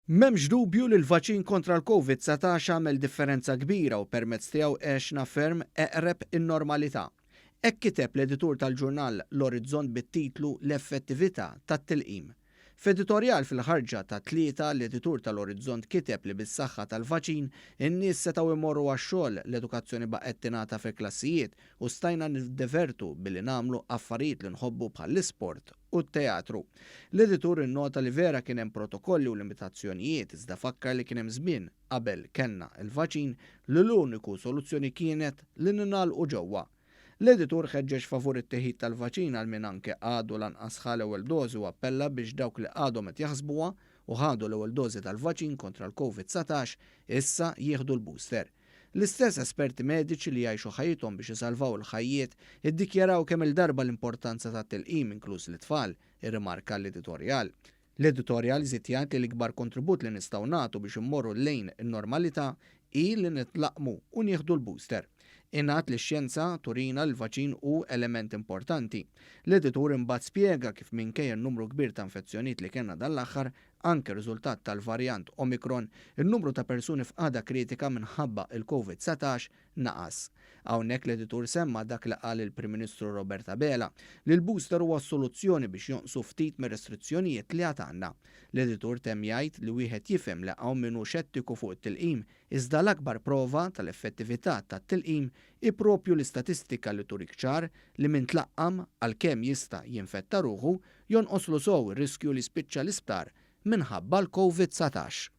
M'hemmx dubju li l-vaċin kontra l-Covid 19 għamel differenza kbira u permezz tiegħu għexna ferm eqreb in-normalità. Hekk kiteb l-editur tal-ġurnal L-Orizzont bit-titlu L-effettività tat-tilqim. F'editorjal fil-ħarġa tat-Tlieta, l-editur tal-Orizzont kiteb li bis-saħħa tal-vaċin, in-nies setgħu jmorru għax-xogħol, l-edukazzjoni baqgħet tingħata fil-klassijiet u stajna niddevertu billi nagħmlu affarijiet li nħobbu bħall-isport u t-teatru. L-editur innota li vera kien hemm protokolli u limitazzjonijiet iżda fakkar li kien hemm żmien qabel kellna l-vaċin li l-uniku soluzzjoni kienet li ningħalqu ġewwa. L-editur ħeġġeġ favur it-teħid tal-vaċin għal min anke għadu lanqas ħa l-ewwel dożi u appella biex dawk li għadhom qed jaħsbuha u ħadu l-ewwel dożi tal-vaċin kontra l-Covid 19 issa jieħdu l-booster. L-istess esperti mediċi li jgħixu ħajjithom biex isalvaw il-ħajjiet iddikjaraw kemm-il darba l-importanza tat-tilqim inkluż lit-tfal, irrimarka l-editorjal. L-editorjal żied jgħid li l-ikbar kontribut li nistgħu nagħtu biex immorru lejn in-normalità hi li nitlaqqmu u nieħdu l-booster. Ingħad li x-xjenza turina li l-vaċin hu element importanti. L-editur imbagħad spjega kif minkejja n-numru kbir ta' infezzjonijiet li kellna dan l-aħħar, anke riżultat tal-varjant Omicron, in-numru ta' persuni f'qagħda kritika minħabba il-Covid 19 naqas. Hawnhekk l-editur semma dak li qal il-Prim Ministru Robert Abela, li l-booster huwa s-soluzzjoni biex jonqsu ftit mir-restrizzjonijiet li għad għandna. L-editur temm jgħid li wieħed jifhem li hawn min hu xettiku fuq it-tilqim, iżda l-akbar prova tal-effettività tat-tilqim hi propju l-istatistika li turik ċar li min tlaqqam, għalkemm jista' jinfetta ruħu, jonqoslu sew ir-riskju li jispiċċa l-isptar minħabba l-Covid 19.